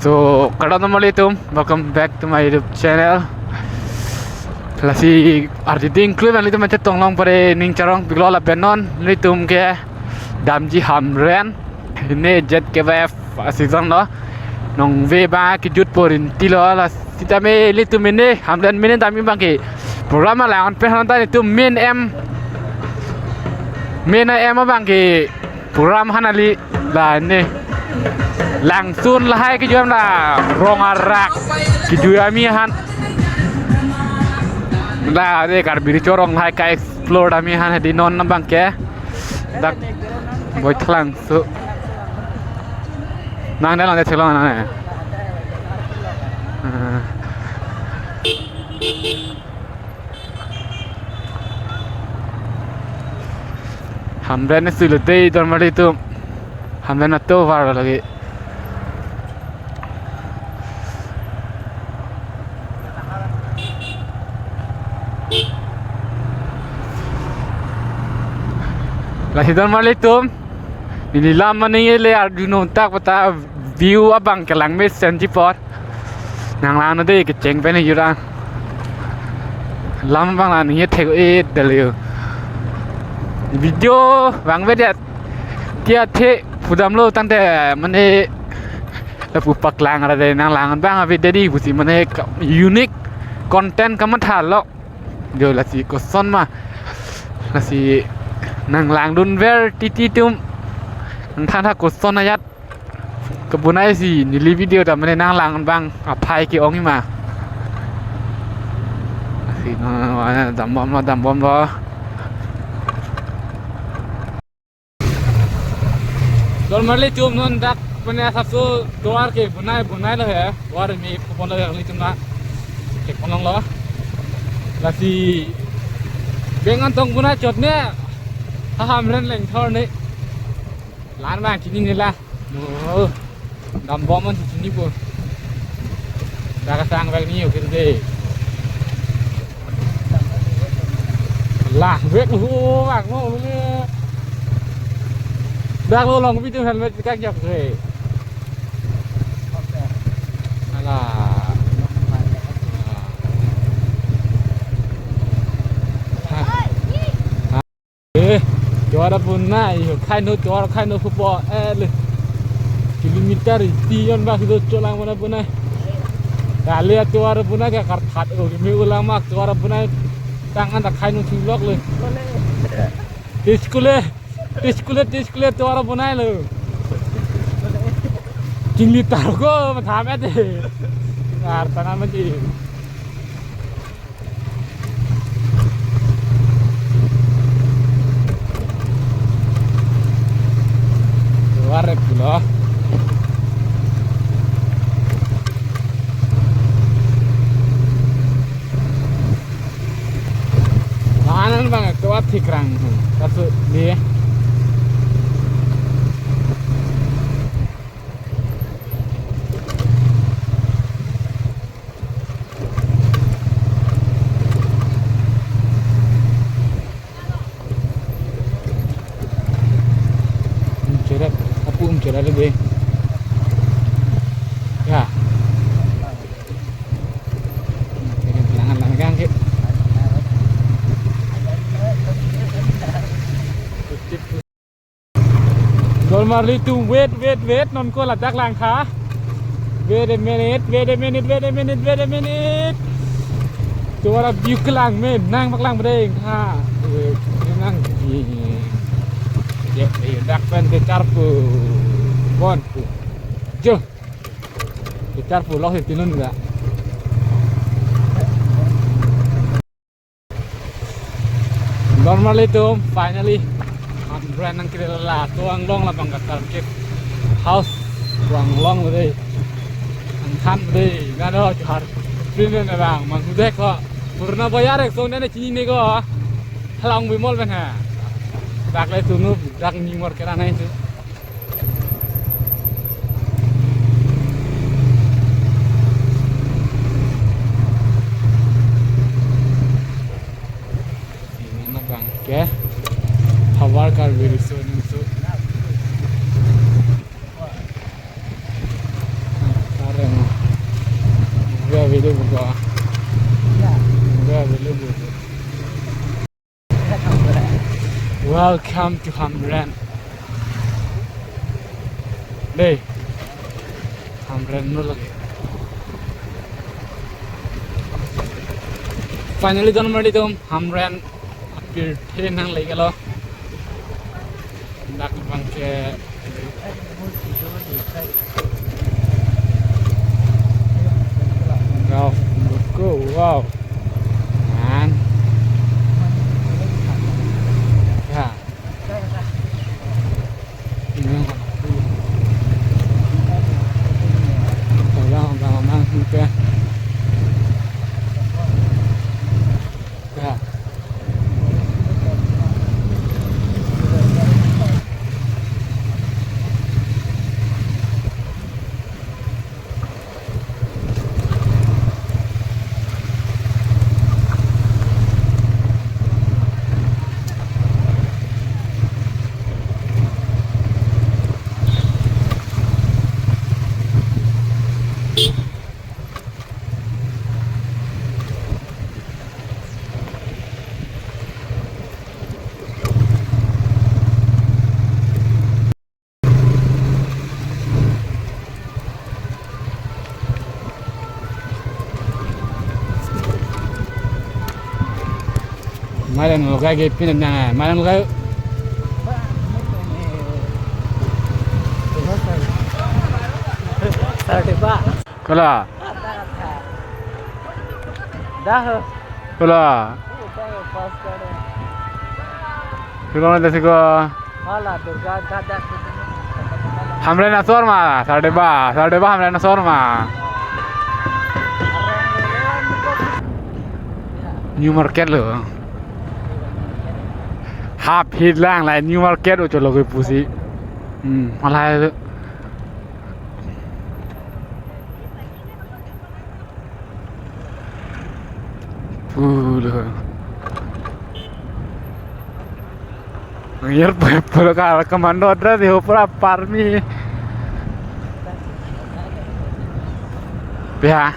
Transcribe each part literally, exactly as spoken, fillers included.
So, kardom nanglitum, welcome back to my YouTube channel. Lasi arti ding klui nanglitum mate tonglong pare ning charong pilo lapen non nanglitum ke damji Hamren. Ne Z K Y F season lo. Nong ve ba kejut porin tilo la sitame nanglitum ne Hamren mene dam-i abang ke program alang pen han ta nanglitum men em men em abang ke program han kali la ne. Langsun lahai kejut la rong arak kejut ami han. La de Karbi Recho rong lahai ka-explore ami han hedi non abang ke. Dak boi thalang su. Nang ne lang de thalang nang ne. Ah. Hamren ne sulo te idor mali tu. Hamren ato var lagi. Lasi don marlitum, neli lam maning le arjuno tak pata view abang kelang mesen chipor. Nang lang no de kecheng pen jura. Lam abang lang ni thek-et dalio. Video abang vedet. Tia the pudamlo tangte mane lapu paklang ra de nang lang abang avedetji pusi mane ka-, unique content kamathalo. Jo lasi koson ma. Lasi nang langdun ver titi tum. Nang thantha koson ajat. Kebunai si neli video ta mane nang lang abang aphai ke-ong-i ma. Lasi no, no, dambomlo, dambomlo. Don marlitum non dak mane asapso tovar ke bunai bunai lo he. Tovar me kupon lo yang litum na. Cek ponong lo. Lasi bengan tong bunai chot ne. Ha Hamren lengthor ne. Lan ma chini ne la. No. Dambom an chini po. Dak sang bag ni oke de. Lah, bag lo, bag mo lo ne. Dak lo long video helmet kak jak ke. Alah. Eh, tovar abunai, yo, khai no tovar, khai no kupo, eh, le. Kilometer iti yon bak itu cholang mana abunai. Kali ya tovar abunai ke karthat, oh, kami ulang mak tovar abunai. Tangan tak khai no chulok le. Tiskule, tiskule, tiskule tovar abunai lo. Chingli tar ko, matham ete. Ngar tanam aja. Warek pulo. Lahanan bang kewa thikrang. Kasu di. Umcherat, apu umcherat deh. Ya. Umcherat langan langan ke. Don marlitum, wait, wait, wait, non ko ladak lang tha. Wait a minute, wait a minute, wait a minute, wait a minute. Tovar view kelang men, nang paklang bedeng tha. Wait, nang. Ya, ya, dak pen kecharpo. Bon pu. Jo. Kecharpo lo hitinun ga. Don marlitum, finally. Hamren nangkiri la, to anglong labang ka Kharkiv house. To anglong deh. Angthan deh. Nado char. Prin na bang, mang hudek ko. Purna Bazar ek song ne chinine ko. Halang bimol ben ha. Dak le tunu, dak ni mor kera nai tu. Ini na bang ke. Havar Karbi Riso Nimso. Kare Welcome to Hamren. Dei. Hamren lo lagi. Finally, don marli atum, Hamren apirthe nang lagi lo. Dak bang ke Gulf Morocco, wow. Man. Ya. Ini yang tolong, tolong, tolong, ya. Ya. Malang lokai ke pin na, malang lokai. Sarte ba. Kala. Dah. Kala. Kala, dah siko. Hala, Durga, dah, dah. Hamren asor ma, sarte ba, sarte ba Hamren asor ma. New Market lo. Hap hit lang la New Market o cholo ke pusi. Hmm, malah. Pulo. Ngir pura ka commando adra di pura parmi. Ya.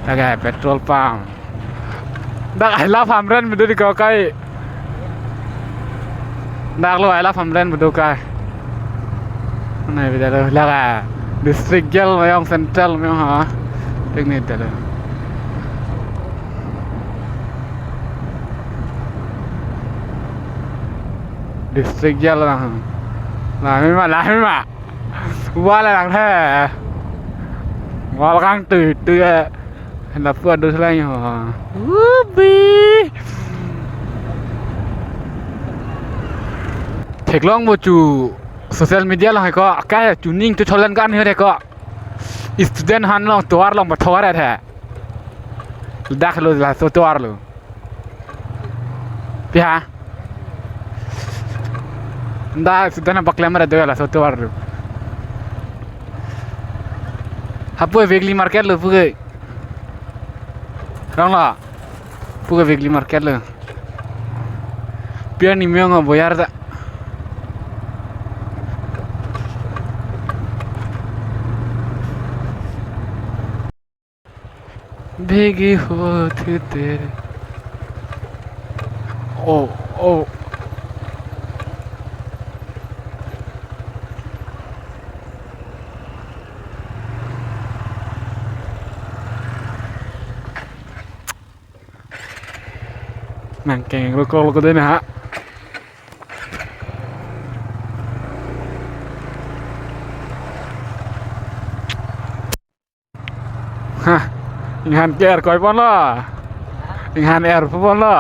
Lagi petrol pump. Dak I love Hamren bedo di kau kai. Dak lo I love Hamren bedo kai. Nai bida lo laga district jail mayong central mayong ha. Teknik dah lo. District jail lang. Lah memang lah memang. Wala lang he. Wala kang tu tu ya. Lapu adus lang ho. Ubi. Theklong bo chu social media lang he ko. Ka chuning tu tholan kan he ko. Student han long tovar long ba thovar he. Dak lo laso tovar lo. Piha. Nda sudah nampak lemar ada laso tovar lo. Hapu weekly market lo puke. Rong lo. Puke weekly market lo. Pian ni miyong boyar ta. Bhegi ho thite. Oh, oh. Nang keng lo kok lo ko dei na. Ha, inghan ke er koi ponlo. Inghan er ponlo.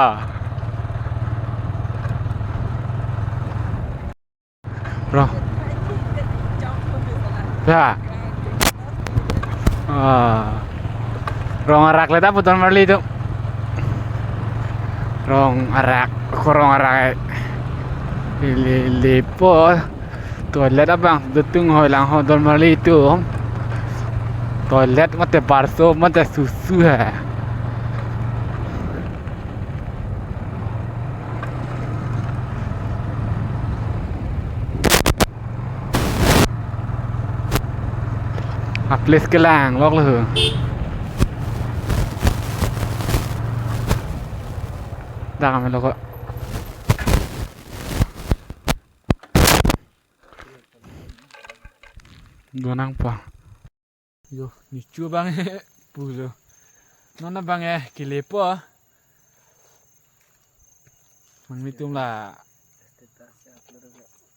Bro. Ya. Ah. Rong arak le ta putar marli tu. Rong arak, ko rong arak. Ili lipo. Toilet abang dutung hoi lang ho don marli tu. Toilet mate barso mate susu he. A place kelang lok lo. Dak kami lok. Donang pa. Yo, nichu abang pulo. Non abang eh kilepo. Nanglitum la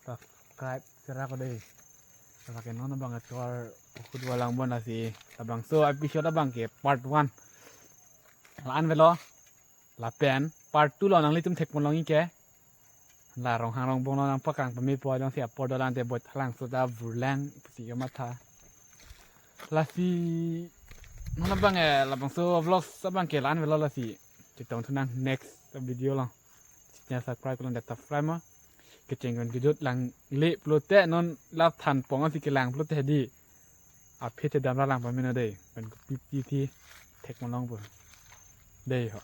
subscribe sera ko dei. Lake non abang ator pukut walang bon asi. Labangso episode abang ke part one. La-an avelo. Lapen part two lo, nanglitum thekpon longji ke. La Ronghang Rongbong lo nangpaklang pame po, jongsi apor dolang te boi thalang so ta vurlang pusi kamatha. Lasi non abang eh labangso vlogs abang ke la-an avelo lasi. Chetong thunang next video lo. Channel subscribe ko lang, subscribe mo. Kecheng kon kejut lang le pulote non la than pong si kelang pulote di. Aphi te damra lang pame non dei. Pen kopi thi thekpon long po. Dei ho.